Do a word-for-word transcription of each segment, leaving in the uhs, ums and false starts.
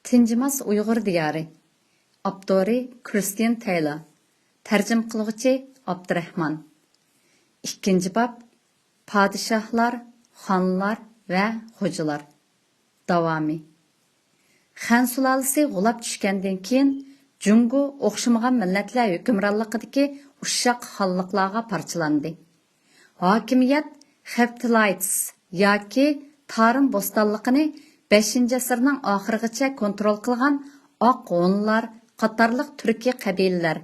تىنجىماس ئۇيغۇر دىيارى. ئاپتورى كىرستىيان تەيلور. تەرجىمە قىلغۇچى ئابدۇراخمان. ئىككىنچى باب، پادىشاھلار، خانلار ۋە خوجىلار. داۋامى. خەن سۇلالىسى غۇلاپ چۈشكەندىن كېيىن، جۇڭگو ئوخشىمىغان مىللەتلەر ھۆكۈمرانلىقىدىكى ئۇششاق خانلىقلارغا پارچىلاندى. ھاكىمىيەت خەپتىلايتس ياكى تارىم بوستانلىقىنى بەشىنچى ئەسىرنىڭ ئاخىرىغىچە كونترول قىلغان ئاق ھونلار قاتارلىق تۈركىي قەبىلىلەر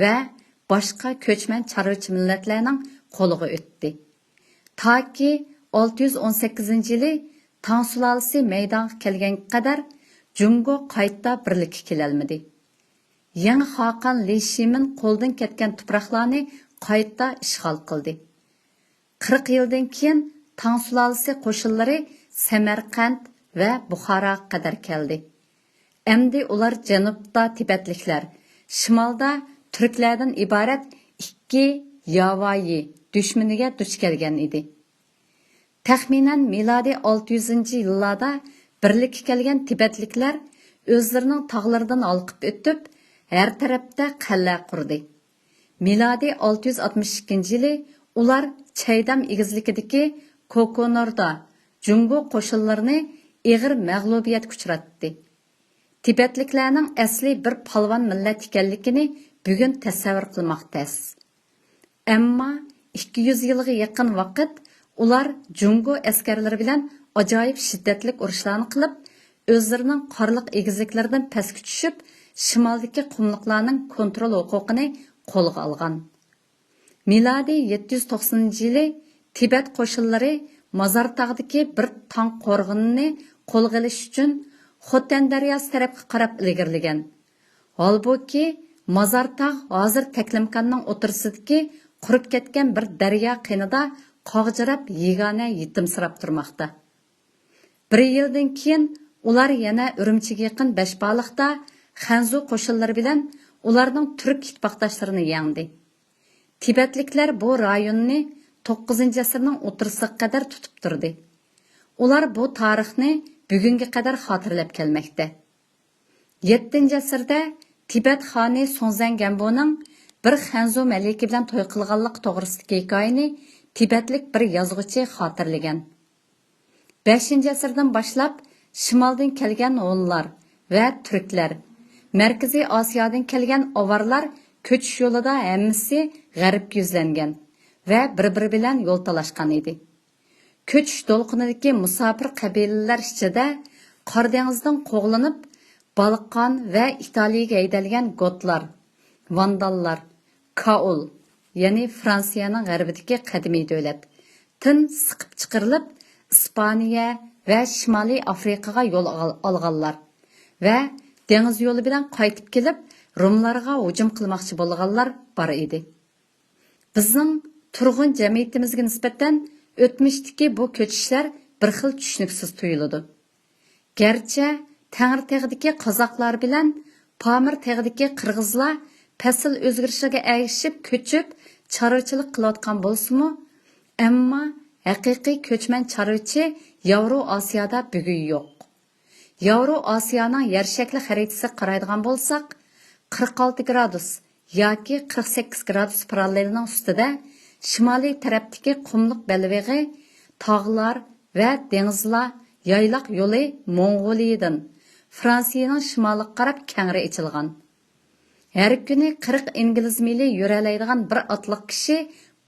ۋە باشقا كۆچمەن چارۋىچى مىللەتلەرنىڭ قولىغا ئۆتتى. تاكى ئالتە يۈز ئون سەككىزىنچى يىلى تاڭ سۇلالىسى مەيدانغا كەلگەنگە قەدەر جۇڭگو قايتا بىرلىككە كېلەلمىدى. يېڭى خاقان لى شىمىن قولدىن كەتكەن تۇپراقلارنى قايتا ئىشغال قىلدى. قىرىق يىلدىن كېيىن تاڭ سۇلالىسى قوشۇنلىرى سەمەرقەنت ۋە بۇخاراغا قەدەر كەلدى. ئەمدى ئۇلار جەنۇبتا تىبەتلىكلەر، شىمالدا تۈركلەردىن ئىبارەت ئىككى ياۋايى دۈشمىنىگە دۇچ كەلگەن ئىدى. تەخمىنەن مىلادىي ئالتە يۈزىنچى يىللاردا بىرلىككە كەلگەن تىبەتلىكلەر ئۆزلىرىنىڭ تاغلىرىدىن ھالقىپ ئۆتۈپ، ھەر تەرەپتە قەلئە قۇردى. مىلادىي ئالتە يۈز ئاتمىش ئىككىنچى يىلى ئۇلار چەيدام ئېگىزلىكىدىكى كوكونوردا جۇڭگو قوشۇنلىرىنى ئېغىر مەغلۇبىيەتكە ئۇچراتتى. تىبەتلىكلەرنىڭ ئەسلى بىر پالۋان مىللەت ئىكەنلىكىنى بۈگۈن تەسەۋۋۇر قىلماق تەس. ئەمما ئىككى يۈز يىلغا يېقىن ۋاقىت ئۇلار جۇڭگو ئەسكەرلىرى بىلەن ئاجايىپ شىددەتلىك ئۇرۇشلارنى قىلىپ، ئۆزلىرىنىڭ قارلىق ئېگىزلىكلىرىدىن پەسكە چۈشۈپ، شىمالدىكى قۇملۇقلارنىڭ كونترول ھوقۇقىنى قولغا ئالغان. مىلادىي يەتتە يۈز توقسىنىنچى يىلى تىبەت قوشۇنلىرى مازارتاغدىكى بىر تاڭ قورغىنىنى قولغا ئېلىش ئۈچۈن خوتەن دەرياسى تەرەپكە قاراپ ئىلگىرىلىگەن. ھالبۇكى، مازارتاغ ھازىر تەكلىماكاننىڭ ئوتتۇرىسىدىكى قۇرۇپ كەتكەن بىر دەريا قىنىدا قاغجىراپ يېگانە يېتىمسىراپ تۇرماقتا. بىر يىلدىن كېيىن ئۇلار يەنە ئۈرۈمچىگە يېقىن بەشبالىقتا خەنزۇ قوشۇنلىرى بىلەن ئۇلارنىڭ تۈرك ئىتتىپاقداشلىرىنى يەڭدى. تىبەتلىكلەر بۇ رايوننى توققۇزىنچى ئەسىرنىڭ ئوتتۇرىسىغا قەدەر تۇتۇپ تۇردى. ئۇلار بۇ تارىخنى بۈگۈنگە قەدەر خاتىرىلەپ كەلمەكتە. يەتتىنچى ئەسىردە تىبەت خانى سۇڭزەن گەنبۇنىڭ بىر خەنزۇ مەلىكە بىلەن توي قىلغانلىقى توغرىسىدىكى ھېكايىنى تىبەتلىك بىر يازغۇچى خاتىرىلىگەن. بەشىنچى ئەسىردىن باشلاپ شىمالدىن كەلگەن ھونلار ۋە تۈركلەر، مەركىزىي ئاسىيادىن كەلگەن ئاۋارلار كۆچۈش يولىدا ھەممىسى غەربكە يۈزلەنگەن ۋە بىر-بىرى بىلەن يول تالاشقان ئىدى. كۆچۈش دولقۇنىدىكى مۇساپىر قەبىلىلەر ئىچىدە قارا دېڭىزدىن قوغلىنىپ، بالقان ۋە ئىتالىيەگە ھەيدەلگەن گوتلار، ۋانداللار، كائۇل، يەنى فرانسىيەنىڭ غەربىدىكى قەدىمىي دۆلەت، تىن سىقىپ چىقىرىلىپ، ئىسپانىيە ۋە شىمالىي ئافرىقىغا يول ئال-، ئالغانلار ۋە دېڭىز يولى بىلەن قايتىپ كېلىپ، روملارغا ھۇجۇم قىلماقچى بولغانلار بار ئىدى. بىزنىڭ تۇرغۇن جەمئىيىتىمىزگە نىسبەتەن ئۆتمۈشتىكى بۇ كۆچۈشلەر بىر خىل چۈشىنىكسىز تۇيۇلىدۇ. گەرچە تەڭرىتېغىدىكى قازاقلار بىلەن پامىر تېغىدىكى قىرغىزلار پەسىل ئۆزگىرىشىگە ئەگىشىپ كۆچۈپ، چارۋىچىلىق قىلىۋاتقان بولسىمۇ، ئەمما ھەقىقىي كۆچمەن چارۋىچى ياۋرو ئاسىيادا بۈگۈن يوق. ياۋرو ئاسىيانىڭ يەر شەكلى خەرىتىسىگە قارايدىغان بولساق، قىرىق ئالتە گرادۇس ياكى قىرىق سەككىز گرادۇس پاراللېلنىڭ ئۈستىدە شىمالىي تەرەپتىكى قۇملۇق بەلبېغى، تاغلار ۋە دېڭىزلار، يايلاق يولى موڭغۇلىيىدىن، فرانسىيىنىڭ شىمالىغا قاراپ كەڭرى ئېچىلغان. ھەر كۈنى قىرىق ئىنگلىز مىلى يۈرەلەيدىغان بىر ئاتلىق كىشى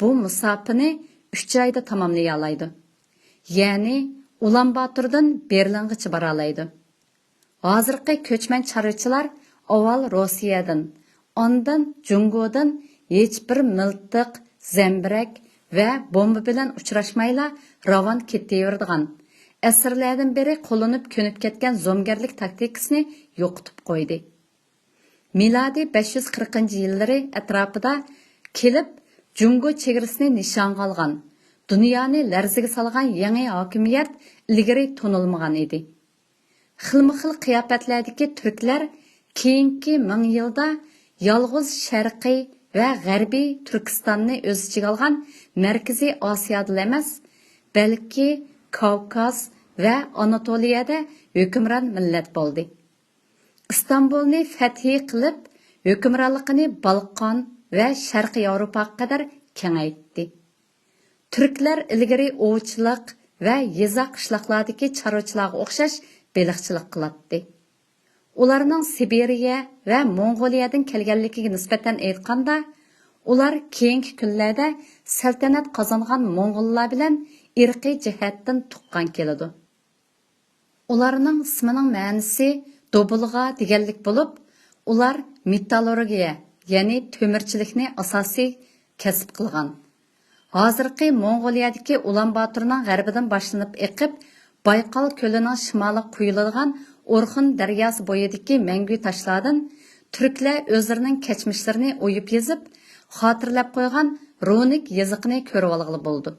بۇ مۇساپىنى ئۈچ ئايدا تاماملىيالايدۇ. يەنى ئۇلان باتوردىن بېرلىنغىچە بارالايدۇ. ھازىرقى كۆچمەن چارۋىچىلار ئاۋۋال روسىيەدىن، ئاندىن جۇڭگودىن ھېچبىر مىلتىق، زەمبىرەك ۋە بومبا بىلەن ئۇچراشمايلا راۋان كېتىۋېرىدىغان، ئەسىرلەردىن بېرى قوللىنىپ كۆنۈپ كەتكەن زومىگەرلىك تاكتىكىسىنى يوقىتىپ قويدى. مىلادىي بەش يۈز قىرىقىنچى يىللىرى ئەتراپىدا كېلىپ، جۇڭگو چېگرىسىنى نىشانغا ئالغان، دۇنيانى لەرزىگە سالغان يېڭى ھاكىمىيەت ئىلگىرى تونۇلمىغان ئىدى. خىلمۇ خىل قىياپەتلەردىكى تۈركلەر كېيىنكى مىڭ يىلدا يالغۇز شەرقىي ۋە غەربىي تۈركىستاننى ئۆز ئىچىگە ئالغان مەركىزىي ئاسىيادىلا ئەمەس، بەلكى كاۋكاز ۋە ئاناتولىيەدە ھۆكۈمران مىللەت بولدى. ئىستانبۇلنى فەتھى قىلىپ، ھۆكۈمرانلىقىنى بالقان ۋە شەرقىي ياۋروپاغا قەدەر كېڭەيتتى. تۈركلەر ئىلگىرى ئوۋچىلىق ۋە يېزا قىشلاقلاردىكى چارۋىچىلارغا ئوخشاش بېلىقچىلىق قىلاتتى. ئۇلارنىڭ سىبىرىيە ۋە موڭغۇلىيەدىن كەلگەنلىكىگە نىسبەتەن ئېيتقاندا، ئۇلار كېيىنكى كۈنلەردە سەلتەنەت قازانغان موڭغۇللار بىلەن ئىرقىي جەھەتتىن تۇغقان كېلىدۇ. ئۇلارنىڭ ئىسمىنىڭ مەنىسى دوبۇلغا دېگەنلىك بولۇپ، ئۇلار مېتاللورگىيە، يەنى تۆمۈرچىلىكنى ئاساسىي كەسىپ قىلغان. ھازىرقى موڭغۇلىيەدىكى ئۇلان باتورنىڭ غەربىدىن باشلىنىپ ئېقىپ، بايقال كۆلىنىڭ شىمالىغا قۇيۇلىدىغان ئورخۇن دەرياسى بويىدىكى مەڭگۈ تاشلاردىن تۈركلەر ئۆزلىرىنىڭ كەچمىشلىرىنى ئويۇپ يېزىپ، خاتىرىلەپ قويغان رۇنىك يېزىقىنى كۆرۈۋالغىلى بولىدۇ.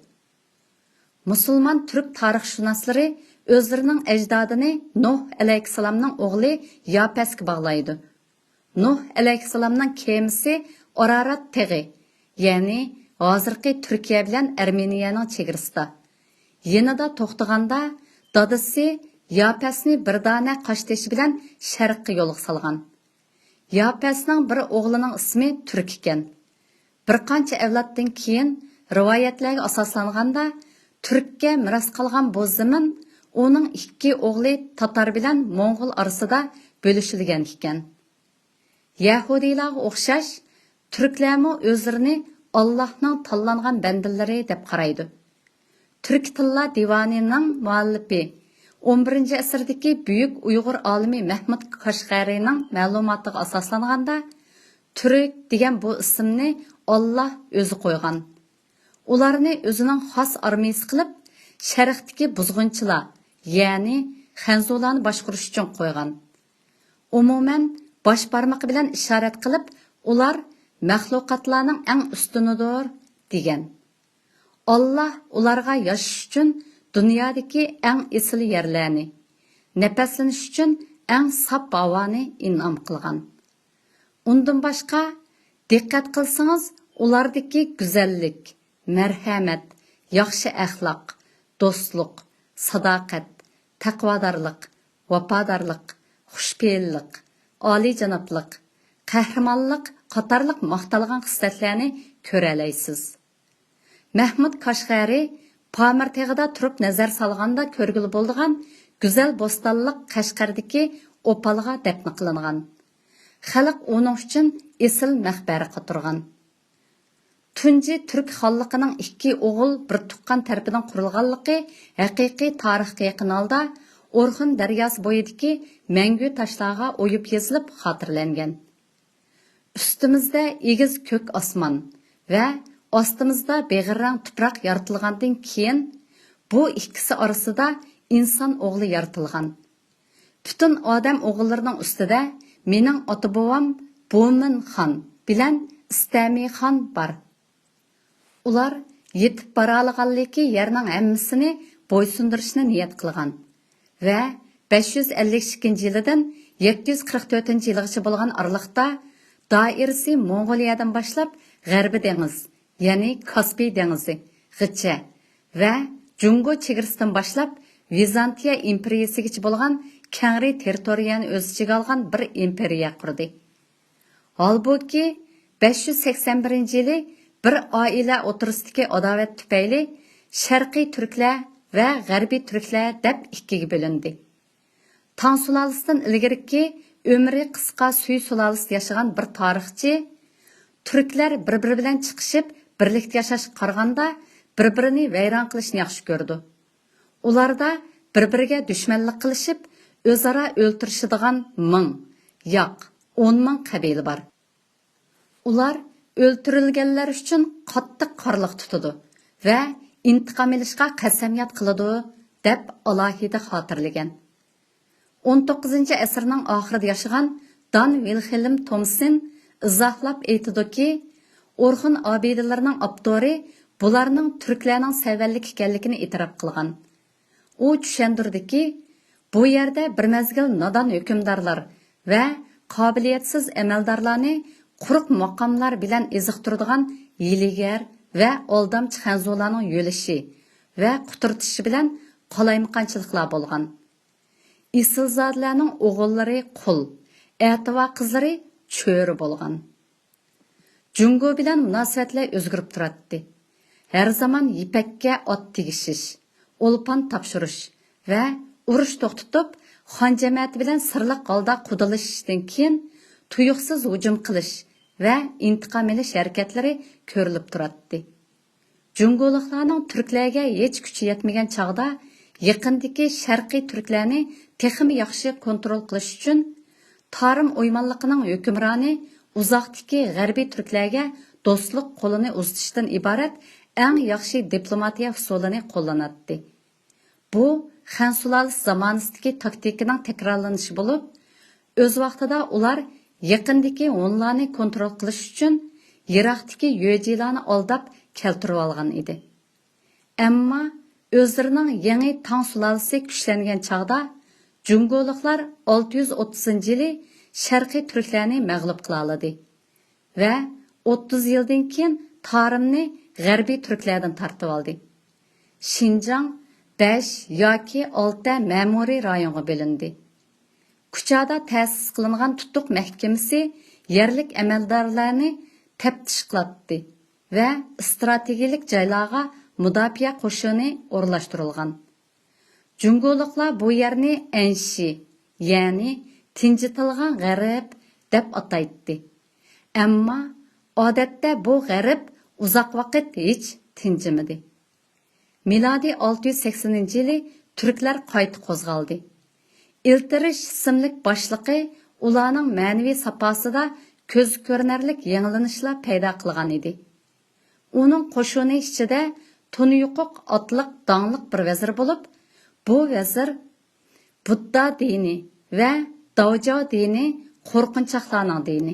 مۇسۇلمان تۈرك تارىخشۇناسلىرى ئۆزلىرىنىڭ ئەجدادىنى نۇھ ئەلەيھىسسالامنىڭ ئوغلى ياپەسكە باغلايدۇ. نۇھ ئەلەيھىسسالامنىڭ كېمىسى ئارارات تېغى، يەنى ھازىرقى تۈركىيە بىلەن ئەرمېنىيەنىڭ چېگرىسىدا، يېنىدا توختىغاندا، دادىسى ياپەسنى بىر دانە قاشتېشى بىلەن شەرققە يولغا سالغان. ياپەسنىڭ بىر ئوغلىنىڭ ئىسمى تۈرك ئىكەن. بىر قانچە ئەۋلادتىن كېيىن، رىۋايەتلەرگە ئاساسلانغاندا، تۈرككە مىراس قالغان بۇ زېمىن ئۇنىڭ ئىككى ئوغلى تاتار بىلەن موڭغۇل ئارىسىدا بۆلۈشۈلگەن ئىكەن. يەھۇدىيلارغا ئوخشاش، تۈركلەرمۇ ئۆزلىرىنى ئاللاھنىڭ تاللانغان بەندىلىرى دەپ قارايدۇ. تۈركىي تىللار دىۋانىنىڭ مۇئەللىپى، ئون بىرىنچى ئەسىردىكى بۈيۈك ئۇيغۇر ئالىمى مەھمۇد كاشغەرىنىڭ مەلۇماتىغا ئاساسلانغاندا، تۈرك دېگەن بۇ ئىسىمنى ئاللاھ ئۆزى قويغان. ئۇلارنى ئۆزىنىڭ خاس ئارمىيىسى قىلىپ، شەرقتىكى بۇزغۇنچىلار، يەنى خەنزۇلارنى باشقۇرۇش ئۈچۈن قويغان. ئومۇمەن، باش بارمىقى بىلەن ئىشارەت قىلىپ، ئۇلار مەخلۇقاتلارنىڭ ئەڭ ئۈستۈنىدۇر، دېگەن. ئاللاھ ئۇلارغا ياشاش ئۈچۈن دۇنيادىكى ئەڭ ئېسىل يەرلەرنى، نەپەسلىنىش ئۈچۈن ئەڭ ساپ ھاۋانى ئىنئام قىلغان. ئۇندىن باشقا، دىققەت قىلسىڭىز، ئۇلاردىكى گۈزەللىك، مەرھەمەت، ياخشى ئەخلاق، دوستلۇق، ساداقەت، تەقۋادارلىق، ۋاپادارلىق، خۇشپېئىللىق، ئالىيجانابلىق، قەھرىمانلىق قاتارلىق ماختالغان خىسلەتلەرنى كۆرەلەيسىز. مەھمۇد كاشغەرى پامىر تېغىدا تۇرۇپ نەزەر سالغاندا كۆرگىلى بولىدىغان گۈزەل بوستانلىق قەشقەردىكى ئوپالغا دەپنە قىلىنغان. خەلق ئۇنىڭ ئۈچۈن ئېسىل مەقبەرە قاتۇرغان. تۇنجى تۈرك خانلىقىنىڭ ئىككى ئوغۇل بىر تۇغقان تەرىپىدىن قۇرۇلغانلىقى ھەقىقىي تارىخقا يېقىن ھالدا ئورخۇن دەرياسى بويىدىكى مەڭگۈ تاشلارغا ئويۇپ يېزىلىپ خاتىرىلەنگەن. ئۈستىمىزدە ئېگىز كۆك ئاسمان ۋە ئاستىمىزدا بېغىرراڭ تۇپراق يارىتىلغاندىن كېيىن، بۇ ئىككىسى ئارىسىدا ئىنسان ئوغلى يارىتىلغان. پۈتۈن ئادەم ئوغۇللىرىنىڭ ئۈستىدە مېنىڭ ئاتا-بوۋام بۇمىن خان بىلەن ئىستەمى خان بار. ئۇلار يېتىپ بارالىغانلىكى يەرنىڭ ھەممىسىنى بويسۇندۇرۇشنى نىيەت قىلغان ۋە بەش يۈز ئەللىك ئىككىنچى يىلىدىن يەتتە يۈز قىرىق تۆتىنچى يىلغىچە بولغان ئارىلىقتا دائىرىسى موڭغۇلىيەدىن باشلاپ غەربىي دېڭىز، يەنى كاسپىي دېڭىزى غىچە ۋە جۇڭگو چېگرىسىدىن باشلاپ ۋىزانتىيە ئىمپېرىيىسىگىچە بولغان كەڭرى تېررىتورىيەنى ئۆز ئىچىگە ئالغان بىر ئىمپېرىيە قۇردى. ھالبۇكى، بەش يۈز سەكسەن بىرىنچى يىلى بىر ئائىلە ئوتتۇرىسىدىكى ئاداۋەت تۈپەيلى شەرقىي تۈركلەر ۋە غەربىي تۈركلەر دەپ ئىككىگە بۆلۈندى. تاڭ سۇلالىسىدىن ئىلگىرىكى ئۆمرى قىسقا سۈي سۇلالىسىدە ياشىغان بىر تارىخچى، تۈركلەر بىر-بىرى بىلەن چىقىشىپ بىرلىكتە ياشاشقا قارىغاندا، بىر-بىرىنى ۋەيران قىلىشنى ياخشى كۆرىدۇ. ئۇلاردا بىر-بىرىگە دۈشمەنلىك قىلىشىپ، ئۆزئارا ئۆلتۈرۈشىدىغان مىڭ، ياق، ئون مىڭ قەبىلە بار. ئۇلار ئۆلتۈرۈلگەنلەر ئۈچۈن قاتتىق قارىلىق تۇتىدۇ ۋە ئىنتىقام ئېلىشقا قەسەمياد قىلىدۇ، دەپ ئالاھىدە خاتىرىلىگەن. ئون توققۇزىنچى ئەسىرنىڭ ئاخىرىدا ياشىغان دان ۋىلخېلم تومسېن ئىزاھلاپ ئېيتىدۇكى، ئورخۇن ئابىدىلىرىنىڭ ئاپتورى بۇلارنىڭ تۈركلەرنىڭ سەۋەنلىكى ئىكەنلىكىنى ئېتىراپ قىلغان. ئۇ چۈشەندۈردىكى، بۇ يەردە بىر مەزگىل نادان ھۆكۈمدارلار ۋە قابىلىيەتسىز ئەمەلدارلارنى قۇرۇق ماقاملار بىلەن ئېزىقتۇرىدىغان ھىيلىگەر ۋە ئالدامچى خەنزۇلارنىڭ يۆلىشى ۋە قۇترىتىشى بىلەن قالايمىقانچىلىقلار بولغان. ئېسىلزادىلەرنىڭ ئوغۇللىرى قۇل، ئەتىۋا قىزلىرى چۆرە بولغان. جۇڭگو بىلەن مۇناسىۋەتلەر ئۆزگىرىپ تۇراتتى. ھەر زامان يىپەككە ئات تېگىشىش، ئولپان تاپشۇرۇش ۋە ئۇرۇش توختىتىپ، خان جەمەتى بىلەن سىرلىق ھالدا قۇدىلىشىشتىن كېيىن، تۇيۇقسىز ھۇجۇم قىلىش ۋە ئىنتىقام ئېلىش ھەرىكەتلىرى كۆرۈلۈپ تۇراتتى. جۇڭگولۇقلارنىڭ تۈركلەرگە ھېچ كۈچى يەتمىگەن چاغدا، يېقىندىكى شەرقىي تۈركلەرنى تېخىمۇ ياخشى كونترول قىلىش ئۈچۈن، تارىم ئويمانلىقىنىڭ ھۆكۈمرانى ئۇزاقتىكى غەربىي تۈركلەرگە دوستلۇق قولىنى ئۇزىتىشتىن ئىبارەت ئەڭ ياخشى دىپلوماتىيە ئۇسۇلىنى قوللىناتتى. بۇ خەن سۇلالىسى زامانىسىدىكى تاكتىكىنىڭ تەكرارلىنىشى بولۇپ، ئۆز ۋاقتىدا ئۇلار يېقىندىكى ھونلارنى كونترول قىلىش ئۈچۈن يىراقتىكى يۆجىلارنى ئالداپ كەلتۈرۈۋالغان ئىدى. ئەمما ئۆزلىرىنىڭ يېڭى تاڭ سۇلالىسى كۈچلەنگەن چاغدا، جۇڭگولۇقلار ئالتە يۈز ئوتتۇزىنچى يىلى شەرقىي تۈركلەرنى مەغلۇپ قىلالىدى ۋە ئوتتۇز يىلدىن كېيىن تارىمنى غەربىي تۈركلەردىن تارتىۋالدى. شىنجاڭ بەش ياكى ئالتە مەمۇرىي رايونغا بۆلۈندى. كۇچادا تەسىس قىلىنغان تۇتۇق مەھكىمىسى يەرلىك ئەمەلدارلارنى تەپتىش قىلاتتى ۋە ئىستراتېگىيەلىك جايلارغا مۇداپىئە قوشۇنى ئورۇنلاشتۇرۇلغان. جۇڭگولۇقلار بۇ يەرنى ئەنشى، يەنى تىنجىتىلغان غەرب دەپ ئاتايتتى. ئەمما ئادەتتە بۇ غەرب ئۇزاق ۋاقىت ھېچ تىنجىمىدى. مىلادىي ئالتە يۈز سەكسىنىنچى يىلى تۈركلەر قايتا قوزغالدى. ئىلتىرىش ئىسىملىك باشلىقى ئۇلارنىڭ مەنىۋى ساپاسىدا كۆز كۆرۈنەرلىك يېڭىلىنىشلار پەيدا قىلغان ئىدى. ئۇنىڭ قوشۇنى ئىچىدە تۇنيۇقۇق ئاتلىق داڭلىق بىر ۋەزىر بولۇپ، بۇ ۋەزىر بۇددا دىنى ۋە داۋجاۋ دىنى قورقۇنچاقلارنىڭ دىنى،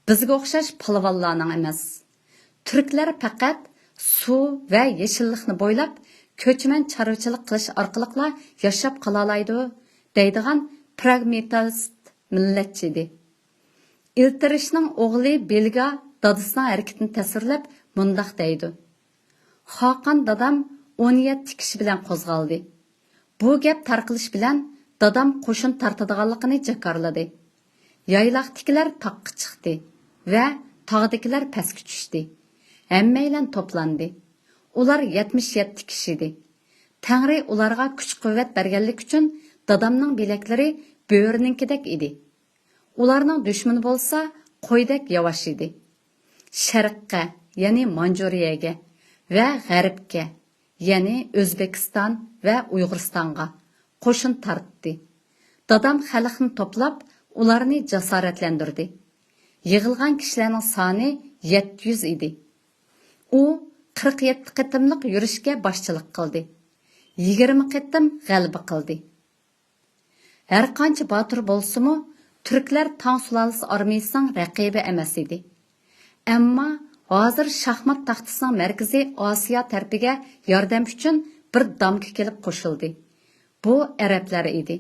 بىزگە ئوخشاش پالۋانلارنىڭ ئەمەس. تۈركلەر پەقەت سۇ ۋە يېشىللىقنى بويلاپ، كۆچمەن چارۋىچىلىق قىلىش ئارقىلىقلا ياشاپ قالالايدۇ، دەيدىغان پراگماتىست مىللەتچى ئىدى. ئىلتىرىشنىڭ ئوغلى بېلگا دادىسىنىڭ ھەرىكىتىنى تەسۋىرلەپ مۇنداق دەيدۇ: خاقان دادام ئون يەتتە كىشى بىلەن قوزغالدى. بۇ گەپ تارقىلىش بىلەن دادام قوشۇن تارتىدىغانلىقىنى جاكارلىدى. يايلاقتىكىلەر تاغقا چىقتى ۋە تاغدىكىلەر پەسكە چۈشتى. ھەممەيلەن توپلاندى. ئۇلار يەتمىش يەتتە كىشى ئىدى. تەڭرى ئۇلارغا كۈچ-قۇۋۋەت بەرگەنلىكى ئۈچۈن دادامنىڭ بىلەكلىرى بۆرىنىڭكىدەك ئىدى. ئۇلارنىڭ دۈشمىنى بولسا قويدەك ياۋاش ئىدى. شەرققە، يەنى مانجۇرىيەگە ۋە غەربكە، يەنى ئۆزبېكىستان ۋە ئۇيغۇرىستانغا قوشۇن تارتتى. دادام خەلقنى توپلاپ، ئۇلارنى جاسارەتلەندۈردى. يىغىلغان كىشىلەرنىڭ سانى يەتتە يۈز ئىدى. ئۇ قىرىق يەتتە قېتىملىق يۈرۈشكە باشچىلىق قىلدى. يىگىرمە قېتىم غەلىبە قىلدى. ھەرقانچە باتۇر بولسىمۇ، تۈركلەر تاڭ سۇلالىسى ئارمىيىسىنىڭ رەقىبى ئەمەس ئىدى. ئەمما ھازىر شاھمات تاختىسىنىڭ مەركىزى ئاسىيا تەرىپىگە ياردەم ئۈچۈن بىر دامكا كېلىپ قوشۇلدى. بۇ ئەرەبلەر ئىدى.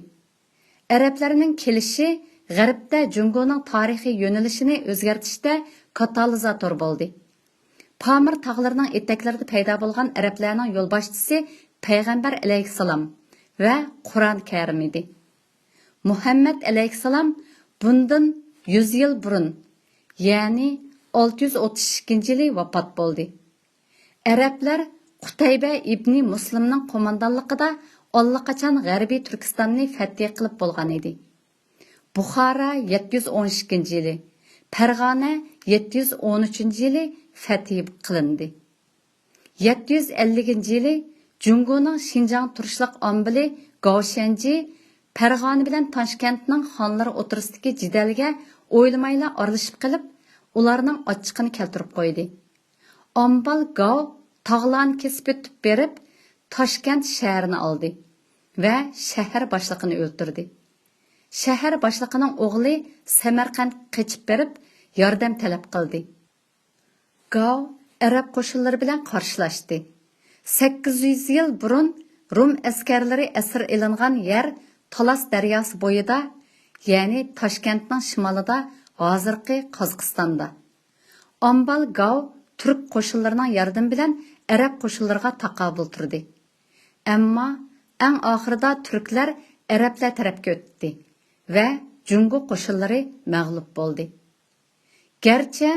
ئەرەبلەرنىڭ كېلىشى غەربتە جۇڭگونىڭ تارىخىي يۆنىلىشىنى ئۆزگەرتىشتە كاتالىزاتور بولدى. پامىر تاغلىرىنىڭ ئېتەكلىرىدە پەيدا بولغان ئەرەبلەرنىڭ يولباشچىسى پەيغەمبەر ئەلەيھىسسالام ۋە قۇرئان كەرىم ئىدى. مۇھەممەد ئەلەيھىسسالام بۇندىن يۈز يىل بۇرۇن، يەنى ئالتە يۈز ئوتتۇز ئىككىنچى يىلى ۋاپات بولدى. ئەرەبلەر قۇتەيبە ئىبنى مۇسلىمنىڭ قوماندانلىقىدا ئاللىقاچان غەربىي تۈركىستاننى فەتھى قىلىپ بولغان ئىدى. بۇخارا يەتتە يۈز ئون ئىككىنچى يىلى، پەرغانە يەتتە يۈز ئون ئۈچىنچى يىلى فەتھى قىلىندى. يەتتە يۈز ئەللىكىنچى يىلى جۇڭگونىڭ شىنجاڭ تۇرۇشلۇق ئامبىلى گاۋشەنجى پەرغانە بىلەن تاشكەنتنىڭ خانلىرى ئوتتۇرىسىدىكى جېدەلگە ئويلىمايلا ئارىلىشىپ قېلىپ، ئۇلارنىڭ ئاچچىقىنى كەلتۈرۈپ قويدى. ئامبال گاۋ تاغلارنى كېسىپ ئۆتۈپ بېرىپ، تاشكەنت شەھىرىنى ئالدى ۋە شەھەر باشلىقىنى ئۆلتۈردى. شەھەر باشلىقىنىڭ ئوغلى سەمەرقەنتكە قېچىپ بېرىپ، ياردەم تەلەپ قىلدى. گاۋ ئەرەب قوشۇنلىرى بىلەن قارشىلاشتى. سەككىز يۈز يىل بۇرۇن رۇم ئەسكەرلىرى ئەسىر ئېلىنغان يەر تالاس دەرياسى بويىدا، يەنى تاشكەنتنىڭ شىمالىدا، ھازىرقى قازاقىستاندا. ئامبال گاۋ تۈرك قوشۇنلىرىنىڭ ياردىمى بىلەن ئەرەب قوشۇنلىرىغا تاقابىل تۇردى. ئەمما ئەڭ ئاخىرىدا تۈركلەر ئەرەبلەر تەرەپكە ئۆتتى ۋە جۇڭگو قوشۇنلىرى مەغلۇپ بولدى. گەرچە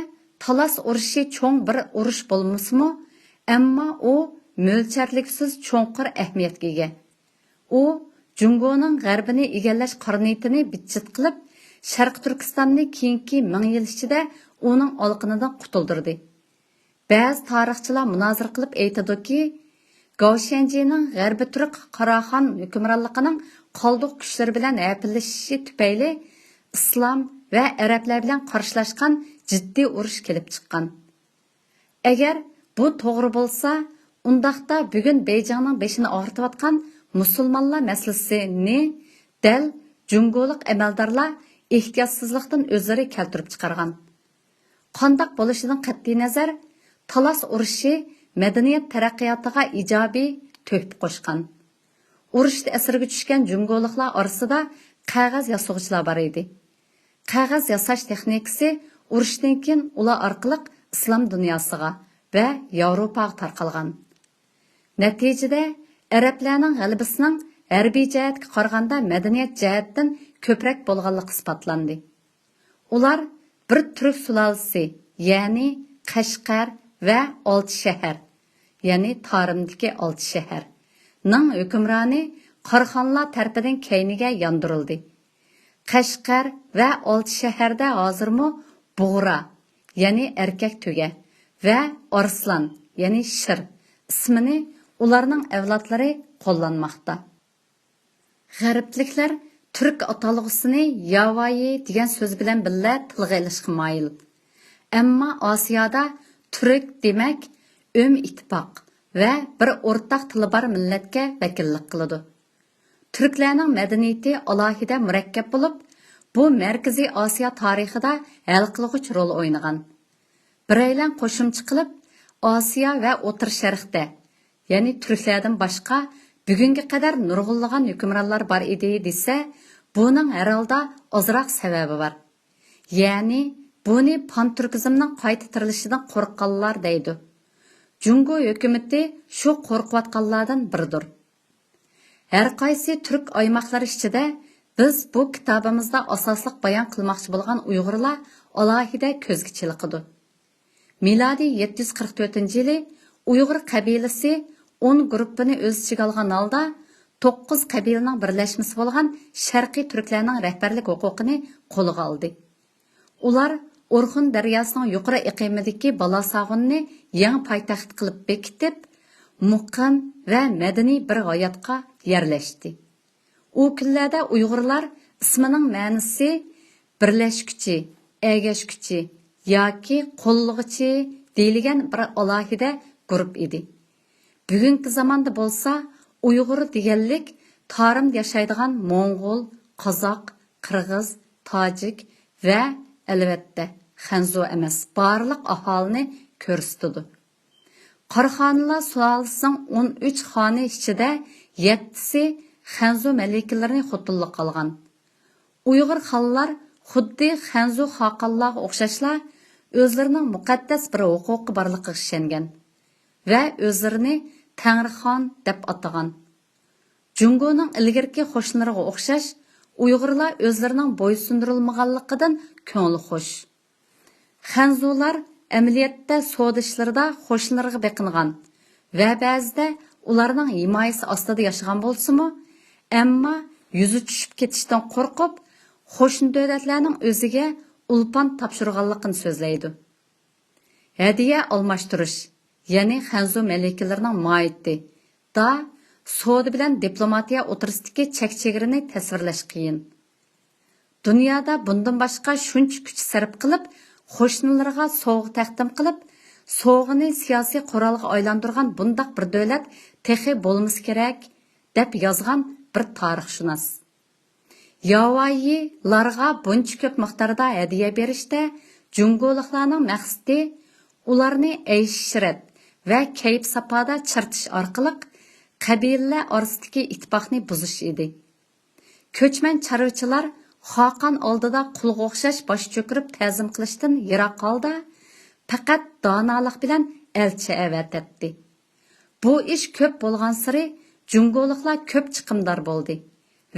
تالاس ئۇرۇشى چوڭ بىر ئۇرۇش بولمىسىمۇ، ئەمما ئۇ مۆلچەرلىگۈسىز چوڭقۇر ئەھمىيەتكە ئىگە. ئۇ جۇڭگونىڭ غەربىنى ئىگىلەش قارا نىيىتىنى بىتچىت قىلىپ، شەرقىي تۈركىستاننى كېيىنكى مىڭ يىل ئىچىدە ئۇنىڭ ئالىقىنىدىن قۇتۇلدۇردى. بەزى تارىخچىلار مۇنازىرە قىلىپ ئېيتىدۇكى، گاۋشيەنجىنىڭ غەربىي تۈرك قاراخان ھۆكۈمرانلىقىنىڭ قالدۇق كۈچلىرى بىلەن ھەپىلىشىشى تۈپەيلى ئىسلام ۋە ئەرەبلەر بىلەن قارشىلاشقان جىددىي ئۇرۇش كېلىپ چىققان. ئەگەر بۇ توغرا بولسا، ئۇنداقتا بۈگۈن بېيجىڭنىڭ بېشىنى ئاغرىتىۋاتقان مۇسۇلمانلار مەسىلىسىنى دەل جۇڭگولۇق ئەمەلدارلار ئېھتىياتسىزلىقتىن ئۆزلىرى كەلتۈرۈپ چىقارغان. قانداق بولۇشىدىن قەتئىينەزەر، تالاس ئۇرۇشى مەدەنىيەت تەرەققىياتىغا ئىجابىي تۆھپە قوشقان. ئۇرۇشتا ئەسىرگە چۈشكەن جۇڭگولۇقلار ئارىسىدا قەغەز ياسىغۇچىلار بار ئىدى. قەغەز ياساش تېخنىكىسى ئۇرۇشتىن كېيىن ئۇلار ئارقىلىق ئىسلام دۇنياسىغا ۋە ياۋروپاغا تارقالغان. نەتىجىدە، ئەرەبلەرنىڭ غەلىبىسىنىڭ ھەربىي جەھەتكە قارىغاندا مەدەنىيەت جەھەتتىن كۆپرەك بولغانلىقى ئىسپاتلاندى. ئۇلار بىر تۈرك سۇلالىسى، يەنى قەشقەر ۋە ئالتە شەھەر، يەنى تارىمدىكى ئالتە شەھەر، نىڭ ھۆكۈمرانى قاراخانلار تەرىپىدىن كەينىگە ياندۇرۇلدى. قەشقەر ۋە ئالتە شەھەردە ھازىرمۇ بۇغرا، يەنى ئەركەك تۆگە، ۋە ئارسلان، يەنى شىر، ئىسمىنى ئۇلارنىڭ ئەۋلادلىرى قوللانماقتا. غەربلىكلەر تۈرك ئاتالغۇسىنى ياۋايى دېگەن سۆز بىلەن بىللە تىلغا ئېلىشقا مايىل. ئەمما ئاسىيادا تۈرك دېمەك ئۆم ئىتتىپاق ۋە بىر ئورتاق تىلى بار مىللەتكە ۋەكىللىك قىلىدۇ. تۈركلەرنىڭ مەدەنىيىتى ئالاھىدە مۇرەككەپ بولۇپ، بۇ مەركىزىي ئاسىيا تارىخىدا ھەل قىلغۇچ رول ئوينىغان. بىرەيلەن قوشۇمچە قىلىپ، ئاسىيا ۋە ئوتتۇرا شەرقتە، يەنى تۈركلەردىن باشقا، بۈگۈنگە قەدەر نۇرغۇنلىغان ھۆكۈمرانلار بار ئىدى دېسە، بۇنىڭ ھەر ھالدا ئازراق سەۋەبى بار. يەنى، بۇنى پانتۈركىزمنىڭ قايتا تىرىلىشىدىن قورققانلار دەيدۇ. جۇڭگو ھۆكۈمىتى شۇ قورقۇۋاتقانلاردىن بىرىدۇر. ھەر قايسى تۈرك ئايماقلىرى ئىچىدە بىز بۇ كىتابىمىزدا ئاساسلىق بايان قىلماقچى بولغان ئۇيغۇرلار ئالاھىدە كۆزگە چېلىقىدۇ. مىلادىي يەتتە يۈز قىرىق تۆتىنچى يىلى ئۇيغۇر قەبىلىسى ئون گۇرۇپپىنى ئۆز ئىچىگە ئالغان ھالدا، توققۇز قەبىلىنىڭ بىرلەشمىسى بولغان شەرقىي تۈركلەرنىڭ رەھبەرلىك ھوقۇقىنى قولىغا ئالدى. ئۇلار ئورخۇن دەرياسىنىڭ يۇقىرى ئېقىمىدىكى بالاساغۇننى يېڭى پايتەخت قىلىپ بېكىتىپ، مۇقىم ۋە مەدەنىي بىر ھاياتقا يەرلەشتى. ئۇ كۈنلەردە ئۇيغۇرلار ئىسمىنىڭ مەنىسى بىرلەشكۈچى، ئەگەشكۈچى ياكى قوللىغۇچى دېيىلگەن بىر ئالاھىدە گۇرۇپ ئىدى. بۈگۈنكى زاماندا بولسا ئۇيغۇر دېگەنلىك تارىمدا ياشايدىغان موڭغۇل، قازاق، قىرغىز، تاجىك ۋە، ئەلۋەتتە، خەنزۇ ئەمەس، بارلىق ئاھالىنى كۆرسىتىدۇ. قاراخانلار سۇلالىسىنىڭ ئون ئۈچ خانى ئىچىدە يەتتىسى خەنزۇ مەلىكىلىرىنى خوتۇنلۇققا ئالغان. ئۇيغۇر خانلار خۇددى خەنزۇ خاقانلارغا ئوخشاشلا ئۆزلىرىنىڭ مۇقەددەس بىر ھوقۇقى بارلىقىغا ئىشەنگەن ۋە ئۆزلىرىنى تەڭرىخان دەپ ئاتىغان. جۇڭگونىڭ ئىلگىرىكى قوشنىلىرىغا ئوخشاش، ئۇيغۇرلار ئۆزلىرىنىڭ بويسۇندۇرۇلمىغانلىقىدىن كۆڭلى خۇش. خەنزۇلار ئەمەلىيەتتە سودا ئىشلىرىدا قوشنىلىرىغا بېقىنغان ۋە بەزىدە ئۇلارنىڭ ھىمايىسى ئاستىدا ياشىغان بولسىمۇ، ئەمما يۈزى چۈشۈپ كېتىشتىن قورقۇپ، قوشنا دۆلەتلەرنىڭ ئۆزىگە ئولپان تاپشۇرغانلىقىنى سۆزلەيدۇ. ھەدىيە ئالماشتۇرۇش، يەنى خەنزۇ مەلىكىلىرىنىڭ ماھىيىتى، دا، سودا بىلەن دىپلوماتىيە ئوتتۇرىسىدىكى چەك-چېگرىنى تەسۋىرلەش قىيىن. دۇنيادا بۇندىن باشقا شۇنچە كۈچ سەرپ قىلىپ، قوشنىلىرىغا سوۋغا تەقدىم قىلىپ، سوۋغىنى سىياسىي قورالغا ئايلاندۇرغان بۇنداق بىر دۆلەت تېخى بولمىسا كېرەك، دەپ يازغان بىر تارىخشۇناس. ياۋايىلارغا بۇنچە كۆپ مىقداردا ھەدىيە بېرىشتە جۇڭگولۇقلارنىڭ مەقسىتى ئۇلارنى ئەيش-ئىشرەت ۋە كەيپ-ساپادا چىرىتىش ئارقىلىق قەبىلىلەر ئارىسىدىكى ئىتتىپاقنى بۇزۇش ئىدى. كۆچمەن چارۋىچىلار خاقان ئالدىدا قۇلغا ئوخشاش باش چۆكۈرۈپ تەزىم قىلىشتىن يىراق ھالدا، پەقەت دانالىق بىلەن ئەلچى ئەۋەتەتتى. بۇ ئىش كۆپ بولغانسېرى جۇڭگولۇقلار كۆپ چىقىمدار بولدى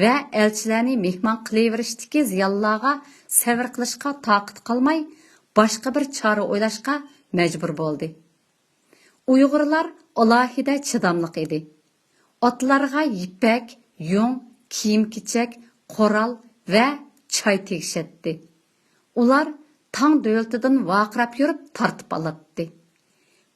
ۋە ئەلچىلەرنى مېھمان قىلىۋېرىشتىكى زىيانلارغا سەۋر قىلىشقا تاقىتى قالماي، باشقا بىر چارە ئويلاشقا مەجبۇر بولدى. ئۇيغۇرلار ئالاھىدە چىداملىق ئىدى. ئاتلارغا يىپەك، يۇڭ، كىيىم-كېچەك، قورال ۋە چاي تېگىشەتتى. ئۇلار تاڭ دۆلىتىدىن ۋارقىراپ يۈرۈپ تارتىپ ئالاتتى.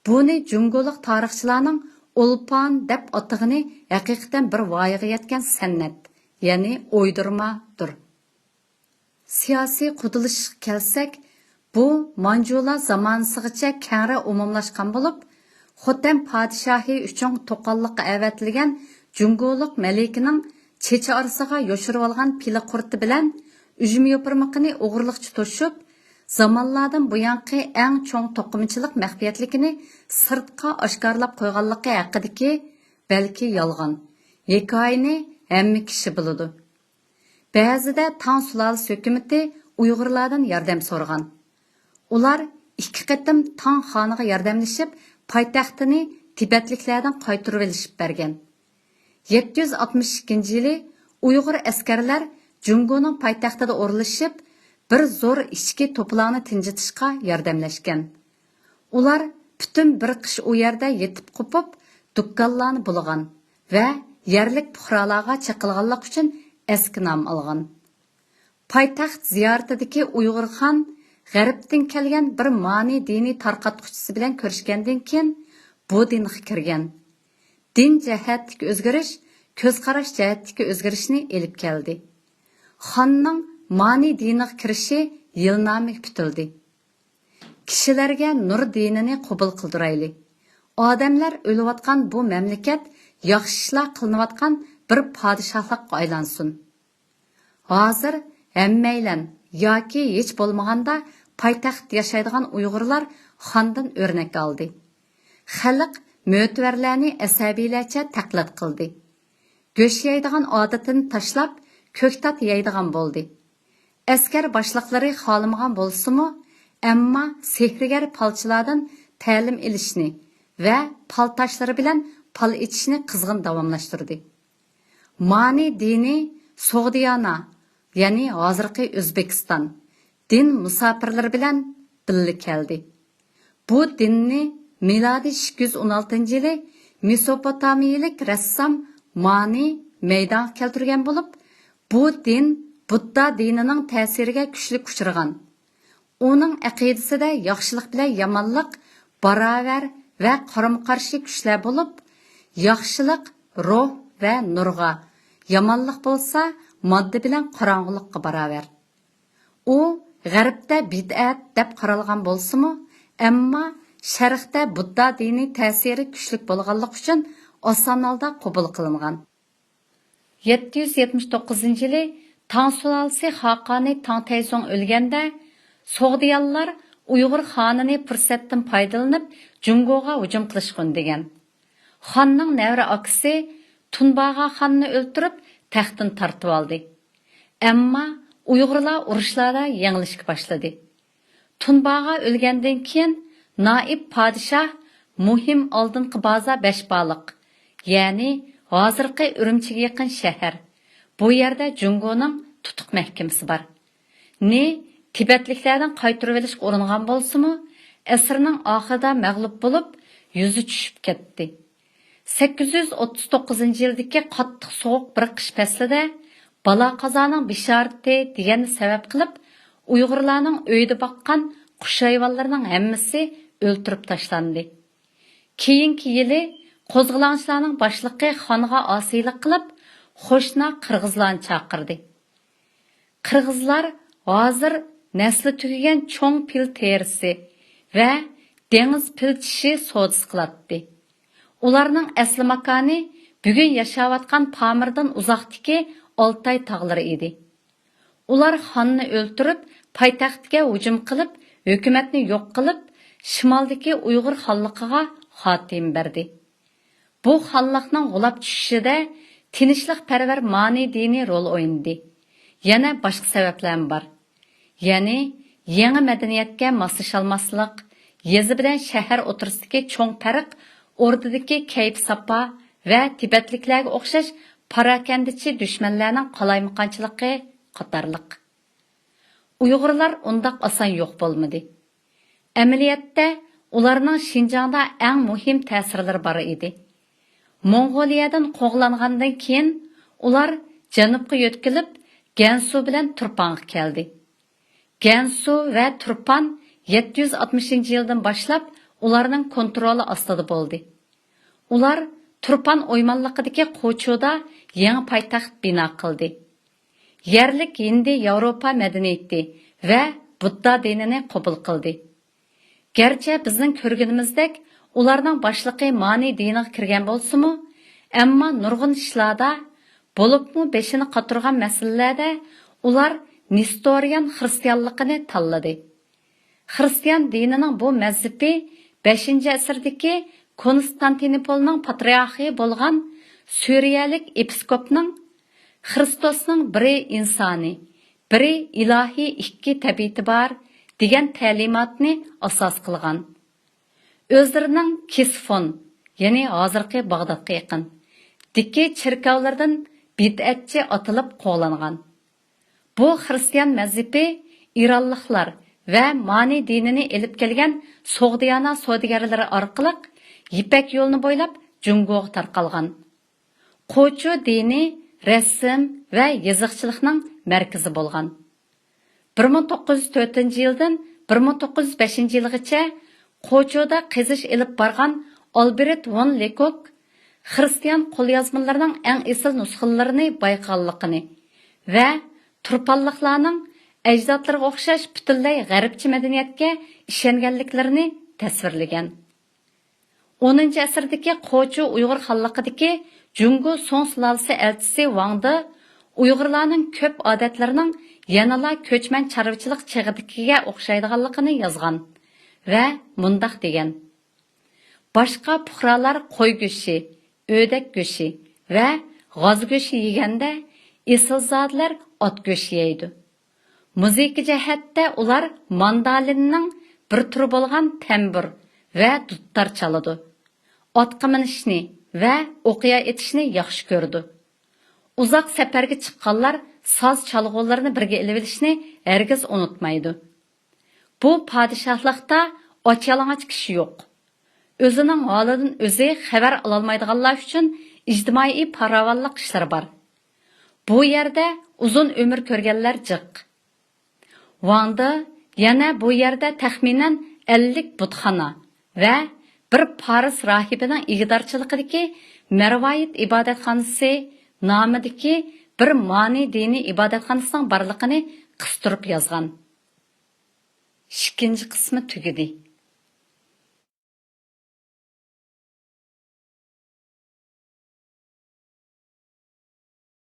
بۇنى جۇڭگولۇق تارىخچىلارنىڭ ئولپان دەپ ئاتىغىنى ھەقىقەتەن بىر ۋايىغا يەتكەن سەنئەت، يەنى ئويدۇرمادۇر. سىياسىي قۇدىلىشىشقا كەلسەك، بۇ مانجۇلار زامانىسىغىچە كەڭرى ئومۇملاشقان بولۇپ، خوتەن پادىشاھى ئۈچۈن توققانلىققا ئەۋەتىلگەن جۇڭگولۇق مەلىكىنىڭ چېچى ئارىسىغا يوشۇرۇۋالغان پىلە قۇرتى بىلەن ئۈجمە يوپۇرمىقىنى ئوغرىلىقچە توشۇپ، زامانلاردىن بۇيانقى ئەڭ چوڭ توقۇمىچىلىق مەخپىيەتلىكىنى سىرتقا ئاشكارىلاپ قويغانلىقى ھەققىدىكى، بەلكى يالغان، ھېكايىنى ھەممە كىشى بىلىدۇ. بەزىدە تاڭ سۇلالىسى ھۆكۈمىتى ئۇيغۇرلاردىن ياردەم سورىغان. ئۇلار ئىككى قېتىم تاڭ خانىغا ياردەملىشىپ، پايتەختىنى تىبەتلىكلەردىن قايتۇرۇۋېلىشىپ بەرگەن. يەتتە يۈز ئاتمىش ئىككىنچى يىلى ئۇيغۇر ئەسكەرلەر جۇڭگونىڭ پايتەختىدە ئورۇنلىشىپ، بىر زور ئىچكى توپىلاڭنى تىنجىتىشقا ياردەملەشكەن. ئۇلار پۈتۈن بىر قىش ئۇ يەردە يېتىپ قوپۇپ، دۇكانلارنى بۇلىغان ۋە يەرلىك پۇقرالارغا چېقىلغانلىق ئۈچۈن ئەسكى نام ئالغان. پايتەخت زىيارىتىدىكى ئۇيغۇر خان غەربتىن كەلگەن بىر مانى دىنىي تارقاتقۇچىسى بىلەن كۆرۈشكەندىن كېيىن، بۇ دىنغا كىرگەن. دىن جەھەتتىكى ئۆزگىرىش كۆز قاراش جەھەتتىكى ئۆزگىرىشنى ئېلىپ كەلدى. خاننىڭ مانى دىنىغا كىرىشى يىلنامىگە پۈتۈلدى. كىشىلەرگە نۇر دىنىنى قوبۇل قىلدۇرايلى. ئادەملەر ئۆلۈۋاتقان بۇ مەملىكەت ياخشى ئىشلار قىلىنىۋاتقان بىر پادىشاھلىققا ئايلانسۇن. ھازىر ھەممەيلەن ياكى ھېچ بولمىغاندا پايتەختتە ياشايدىغان ئۇيغۇرلار خاندىن ئۆرنەك ئالدى. خەلق مۆتىۋەرلەرنى ئەسەبىيلەرچە تەقلىد قىلدى. گۆش يەيدىغان ئادىتىنى تاشلاپ، كۆكتات يەيدىغان بولدى. ئەسكەر باشلىقلىرى خالىمىغان بولسىمۇ، ئەمما سېھىرگەر پالچىلاردىن تەلىم ئېلىشنى ۋە پالتاشلىرى بىلەن پال ئېتىشنى قىزغىن داۋاملاشتۇردى. مانى دىنى سوغدىيانا، يەنى ھازىرقى ئۆزبېكىستان، دىن مۇساپىرلىرى بىلەن بىللە كەلدى. بۇ دىننى مىلادىي ئىككى يۈز ئون ئالتىنچى يىلى مېسوپوتامىيىلىك رەسسام مانى مەيدانغا كەلتۈرگەن بولۇپ، بۇ دىن بۇددا دىنىنىڭ تەسىرىگە كۈچلۈك ئۇچرىغان. ئۇنىڭ ئەقىدىسىدە ياخشىلىق بىلەن يامانلىق باراۋەر ۋە قارىمۇقارشى كۈچلەر بولۇپ، ياخشىلىق روھ ۋە نۇرغا، يامانلىق بولسا ماددا بىلەن قاراڭغۇلۇققا باراۋەر. ئۇ غەربتە بىدئەت دەپ قارالغان بولسىمۇ، ئەمما شەرقتە بۇددا دىنى تەسىرى كۈچلۈك بولغانلىقى ئۈچۈن ئاسان ھالدا قوبۇل قىلىنغان. يەتتە يۈز يەتمىش توققۇزىنچى يىلى تاڭ سۇلالىسى خاقانى تاڭ تەيزۇڭ ئۆلگەندە، سوغدىيانلار ئۇيغۇر خانىنى پۇرسەتتىن پايدىلىنىپ جۇڭگوغا ھۇجۇم قىلىشقا ئۈندىگەن. خاننىڭ نەۋرە ئاكىسى تۇنباغا خاننى ئۆلتۈرۈپ، تەختىنى تارتىۋالدى. ئەمما ئۇيغۇرلار ئۇرۇشلاردا يېڭىلىشكە باشلىدى. تۇنباغا ئۆلگەندىن كېيىن، نائىب پادىشاھ مۇھىم ئالدىنقى بازار بەشبالىق، يەنى ھازىرقى ئۈرۈمچىگە يېقىن شەھەر، بۇ يەردە جۇڭگونىڭ تۇتۇق مەھكىمىسى بار، نى تىبەتلىكلەردىن قايتۇرۇۋېلىشقا ئۇرۇنغان بولسىمۇ، ئەسىرنىڭ ئاخىرىدا مەغلۇپ بولۇپ، يۈزى چۈشۈپ كەتتى. سەككىز يۈز ئوتتۇز توققۇزىنچى يىلدىكى قاتتىق سوغۇق بىر قىش پەسلىدە بالا-قازانىڭ بېشارىتى دېگەننى سەۋەب قىلىپ، ئۇيغۇرلارنىڭ ئۆيىدە باققان قۇش-ھايۋانلىرىنىڭ ھەممىسى ئۆلتۈرۈپ تاشلاندى. كېيىنكى يىلى قوزغىلاڭچىلارنىڭ باشلىقى خانغا ئاسىيلىق قىلىپ، قوشنا قىرغىزلارنى چاقىردى. قىرغىزلار ھازىر نەسلى تۈگىگەن چوڭ پىل تېرىسى ۋە دېڭىز پىل چىشى سودىسى قىلاتتى. ئۇلارنىڭ ئەسلى ماكانى بۈگۈن ياشاۋاتقان پامىردىن ئۇزاقتىكى ئالتاي تاغلىرى ئىدى. ئۇلار خاننى ئۆلتۈرۈپ، پايتەختكە ھۇجۇم قىلىپ، ھۆكۈمەتنى يوق قىلىپ، شىمالدىكى ئۇيغۇر خانلىقىغا خاتىمە بەردى. بۇ خانلىقنىڭ غۇلاپ چۈشۈشىدە تىنچلىقپەرۋەر مانى دىنى رول ئوينىدى. يەنە باشقا سەۋەبلەرمۇ بار. يەنى يېڭى مەدەنىيەتكە ماسلىشالماسلىق، يېزا بىلەن شەھەر ئوتتۇرىسىدىكى چوڭ پەرق، ئوردىدىكى كەيپ-ساپا ۋە تىبەتلىكلەرگە ئوخشاش پاراكەندىچى دۈشمەنلەرنىڭ قالايمىقانچىلىقى قاتارلىق. ئۇيغۇرلار ئۇنداق ئاسان يوق بولمىدى. ئەمەلىيەتتە، ئۇلارنىڭ شىنجاڭدا ئەڭ مۇھىم تەسىرلىرى بار ئىدى. موڭغۇلىيەدىن قوغلانغاندىن كېيىن، ئۇلار جەنۇبقا يۆتكىلىپ، گەنسۇ بىلەن تۇرپانغا كەلدى. گەنسۇ ۋە تۇرپان يەتتە يۈز ئاتمىشىنچى يىلدىن باشلاپ ئۇلارنىڭ كونترولى ئاستىدا بولدى. ئۇلار تۇرپان ئويمانلىقىدىكى قوچۇدا يېڭى پايتەخت بىنا قىلدى. يەرلىك ھىندى ياۋروپا مەدەنىيىتى ۋە بۇددا دىنىنى قوبۇل قىلدى. گەرچە بىزنىڭ كۆرگىنىمىزدەك ئۇلارنىڭ باشلىقى مانى دىنىغا كىرگەن بولسىمۇ، ئەمما نۇرغۇن ئىشلاردا، بولۇپمۇ بېشىنى قاتۇرغان مەسىلىلەردە ئۇلار نېستورىيان خىرىستىيانلىقىنى تاللىدى. خىرىستىيان دىنىنىڭ بۇ مەزھىپى بەشىنچى ئەسىردىكى كونستانتىنوپولنىڭ پاترىيارخى بولغان سۈرىيەلىك ئېپىسكوپنىڭ «خىرىستوسنىڭ بىرى ئىنسانىي، بىرى ئىلاھىي ئىككى تەبىئىتى بار» دېگەن تەلىماتىنى ئاساس قىلغان. ئۆزلىرىنىڭ كىسفون، يەنى ھازىرقى باغدادقا يېقىن، دىكى چېركاۋلىرىدىن بىدئەتچى ئاتىلىپ قوغلانغان. بۇ خىرىستىيان مەزھىپى ئىرانلىقلار ۋە مانى دىنىنى ئېلىپ كەلگەن سوغدىيانا سودىگەرلىرى ئارقىلىق يىپەك يولىنى بويلاپ جۇڭگوغا تارقالغان. قوچۇ دىنى رەسىم ۋە يېزىقچىلىقنىڭ مەركىزى بولغان. بىر مىڭ توققۇز يۈز تۆتىنچى يىلدىن بىر مىڭ توققۇز يۈز بەشىنچى يىلغىچە قوچۇدا قېزىش ئېلىپ بارغان ئالبېرت ۋون لېكوك خىرىستىيان قوليازمىلىرىنىڭ ئەڭ ئېسىل نۇسخىلىرىنى بايقىغانلىقىنى ۋە تۇرپانلىقلارنىڭ ئەجدادلىرىغا ئوخشاش پۈتۈنلەي غەربچە مەدەنىيەتكە ئىشەنگەنلىكلىرىنى تەسۋىرلىگەن. ئونىنچى ئەسىردىكى قوچۇ ئۇيغۇر خانلىقىدىكى جۇڭگو سۇڭ سۇلالىسى ئەلچىسى ۋاڭ دې ئۇيغۇرلارنىڭ كۆپ ئادەتلىرىنىڭ يەنىلا كۆچمەن چارۋىچىلىق چېغىدىكىگە ئوخشايدىغانلىقىنى يازغان ۋە مۇنداق دېگەن: «باشقا پۇقرالار قوي گۆشى، ئۆدەك گۆشى ۋە غاز گۆشى يېگەندە، ئېسىلزادىلەر ئات گۆشى يەيدۇ. مۇزىكا جەھەتتە ئۇلار ماندالىننىڭ بىر تۈرى بولغان تەمبۇر ۋە دۇتار چالىدۇ. ئاتقا مىنىشنى ۋە ئوقيا ئېتىشنى ياخشى كۆرىدۇ. ئۇزاق سەپەرگە چىققانلار ساز چالغۇلىرىنى بىرگە ئېلىۋېلىشنى ھەرگىز ئۇنتۇمايدۇ. بۇ پادىشاھلىقتا ئاچ-يالىڭاچ كىشى يوق. ئۆزىنىڭ ھالىدىن ئۆزى خەۋەر ئالالمايدىغانلار ئۈچۈن ئىجتىمائىي پاراۋانلىق ئىشلىرى بار. بۇ يەردە ئۇزۇن ئۆمۈر كۆرگەنلەر جىق.» ۋاڭ دې يەنە بۇ يەردە تەخمىنەن ئەللىك بۇتخانا ۋە بىر پارس راھىبىنىڭ ئىگىدارچىلىقىدىكى مەرۋايىت ئىبادەتخانىسى نامىدىكى بىر مانى دىنىي ئىبادەتخانىسىنىڭ بارلىقىنى قىستۇرۇپ يازغان. ئىككىنچى قىسمى تۈگىدى.